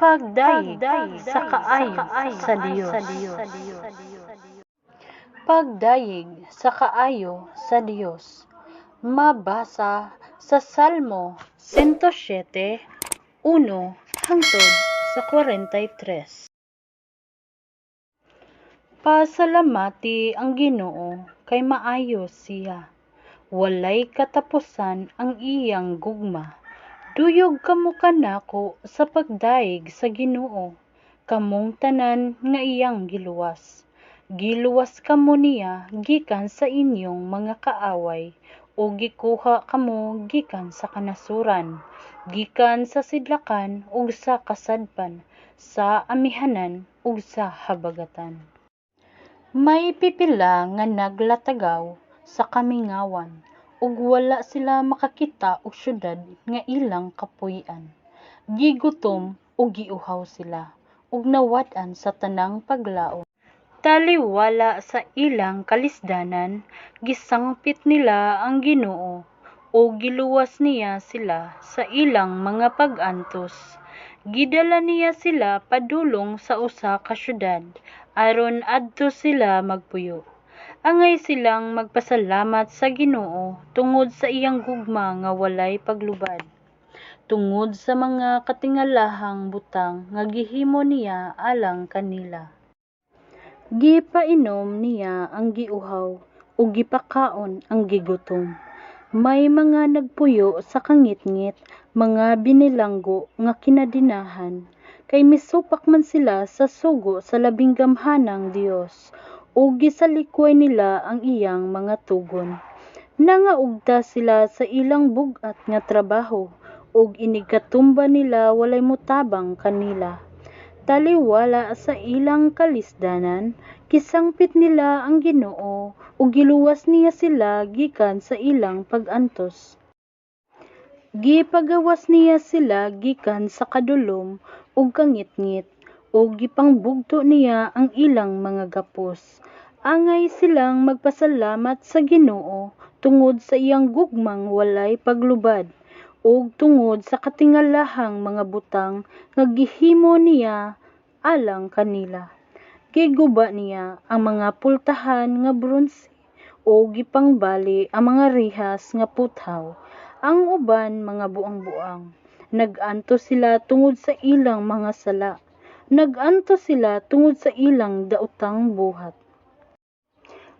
Pagdayeg sa kaayo sa Dios. Pagdayeg sa kaayo sa Dios. Mabasa sa Salmo 107:1 hangtod sa 43. Pasalamati ang Ginoo kay maayo siya. Walay katapusan ang iyang gugma. Duyog kamo kanako sa pagdayeg sa Ginoo, kamong tanan nga iyang giluwas. Giluwas kamo niya gikan sa inyong mga kaaway ug gikuha kamo gikan sa kanasuran, gikan sa sidlakan ug sa kasadpan, sa amihanan ug sa habagatan. May pipila nga naglatagaw sa kamingawan ug wala sila makakita og syudad nga ilang kapuy-an. Gigutom ug giuhaw sila ug nawad-an sa tanang paglaom. Taliwala sa ilang kalisdanan, gisangpit nila ang Ginoo ug giluwas niya sila sa ilang mga pag-antos. Gidala niya sila padulong sa usa ka syudad aron adto sila magpuyo. Angay silang magpasalamat sa Ginoo tungod sa iyang gugma nga walay paglubad, tungod sa mga katingalahang butang nga gihimo niya alang kanila. Gipainom niya ang giuhaw ug gipakaon ang gigutom. May mga nagpuyo sa kangitngit, mga binilanggo nga kinadenahan, kay misupak man sila sa sugo sa Labing Gamhanang Dios ug gisalikway nila ang iyang mga tugon. Nangaugta sila sa ilang bug-at nga trabaho ug inigkatumba nila walay motabang kanila. Taliwala sa ilang kalisdanan, gisangpit nila ang Ginoo ug giluwas niya sila gikan sa ilang pag-antos. Gipagawas niya sila gikan sa kadulom ug kangitngit ug gipangbugto niya ang ilang mga gapos. Angay silang magpasalamat sa Ginoo tungod sa iyang gugmang walay paglubad ug tungod sa katingalahang mga butang nga gihimo niya alang kanila. Giguba niya ang mga pultahan nga bronse ug gipangbali ang mga rehas nga puthaw. Ang uban mga buang-buang. Nag-antos sila tungod sa ilang mga sala. Nag-antos sila tungod sa ilang daotang buhat.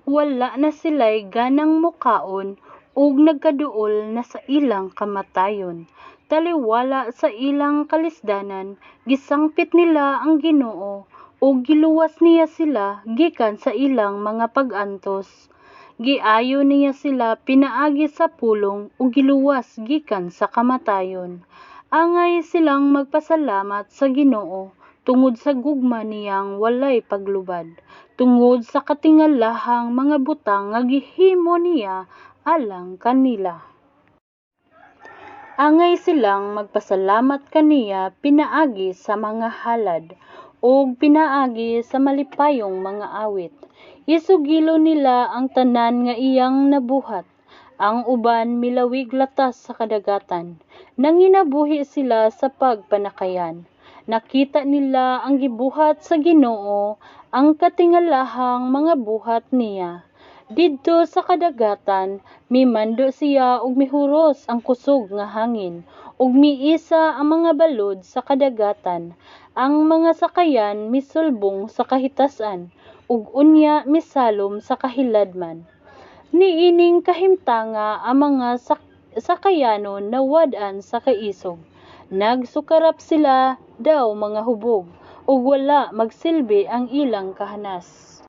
Wala na sila'y ganang mokaon ug nagkaduol na sa ilang kamatayon. Taliwala sa ilang kalisdanan, gisangpit nila ang Ginoo ug giluwas niya sila gikan sa ilang mga pag-antos. Giayo niya sila pinaagi sa pulong ug giluwas gikan sa kamatayon. Angay silang magpasalamat sa Ginoo tungod sa gugma niyang walay paglubad, tungod sa katingalahang mga butang nga gihimo niya alang kanila. Angay silang magpasalamat kaniya pinaagi sa mga halad ug pinaagi sa malipayong mga awit. Isugilon nila ang tanan nga iyang nabuhat. Ang uban milawig latas sa kadagatan. Nanginabuhi sila sa pagpanakayan. Nakita nila ang gibuhat sa Ginoo, ang katingalahang mga buhat niya. Didto sa kadagatan, mimando siya ug mihuros ang kusog nga hangin, ug miisa ang mga balod sa kadagatan. Ang mga sakayan misulbong sa kahitas-an, ug unya misalom sa kahiladman. Niining kahimtanga ang mga sakayanon nawad-an sa kaisog. Nagsukarap sila daw mga hubog, ug wala magsilbi ang ilang kahanas.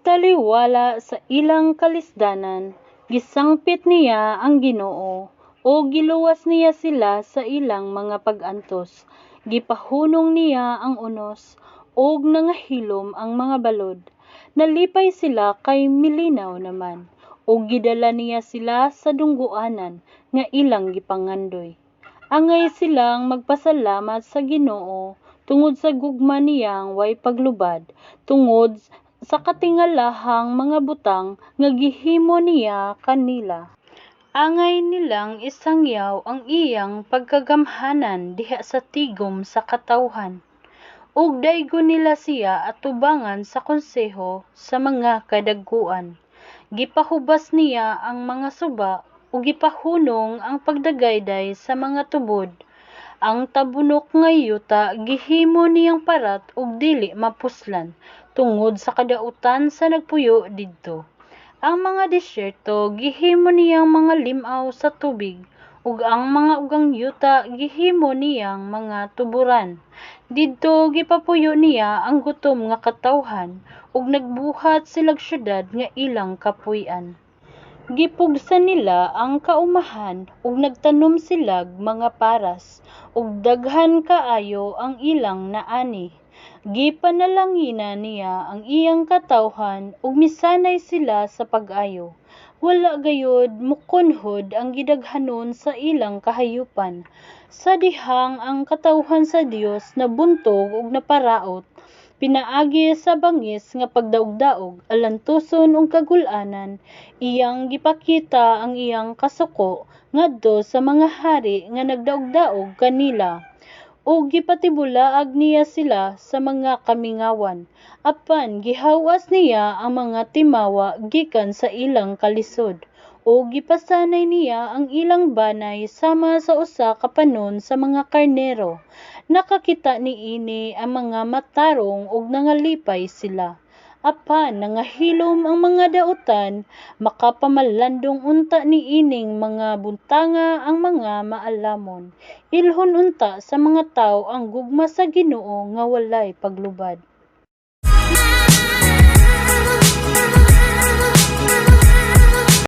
Taliwala sa ilang kalisdanan, gisangpit niya ang Ginoo ug giluwas niya sila sa ilang mga pag-antos. Gipahunong niya ang unos ug nangahilom ang mga balod. Nalipay sila kay milinaw naman, ug gidala niya sila sa dunggoanan nga ilang gipangandoy. Angay silang magpasalamat sa Ginoo tungod sa gugma niyang way paglubad, tungod sa katingalahang mga butang nga gihimo niya kanila. Angay nilang isangyaw ang iyang pagkagamhanan diha sa tigom sa katawhan, ug daygon nila siya atubangan sa konseho sa mga kadagkuan. Gipahubas niya ang mga suba ug gipahunong ang pagdagayday sa mga tubod. Ang tabunok nga yuta gihimo niyang parat ug dili mapuslan tungod sa kadautan sa nagpuyo didto. Ang mga disyerto gihimo niyang mga lim-aw sa tubig, ug ang mga ugang yuta gihimo niyang mga tuboran. Didto gipapuyo niya ang gutom nga katawhan, ug nagbuhat silag syudad nga ilang kapuy-an. Gipugsa nila ang kaumahan ug nagtanom silag mga paras, ug daghan kaayo ang ilang naani. Gipanalangina niya ang iyang katawhan ug misanay sila sa pag-ayo. Wala gayud mokunhod ang gidaghanon sa ilang kahayupan. Sa dihang ang katawhan sa Dios nabuntog ug naparaot pinaagi sa bangis nga pagdaogdaog, alantuson ug kagul-anan, iyang gipakita ang iyang kasuko ngadto sa mga hari nga nagdaogdaog kanila, ug gipatibulaag niya sila sa mga kamingawan. Apan gihaw-as niya ang mga timawa gikan sa ilang kalisod, ug gipasanay niya ang ilang banay sama sa usa ka panon sa mga karnero. Nakakita niini ang mga matarong ug nangalipay sila. Apan nangahilom ang mga dautan, makapamalandong unta niining mga butanga ang mga maalamon. Ilhon unta sa mga tawo ang gugma sa Ginoo nga walay paglubad.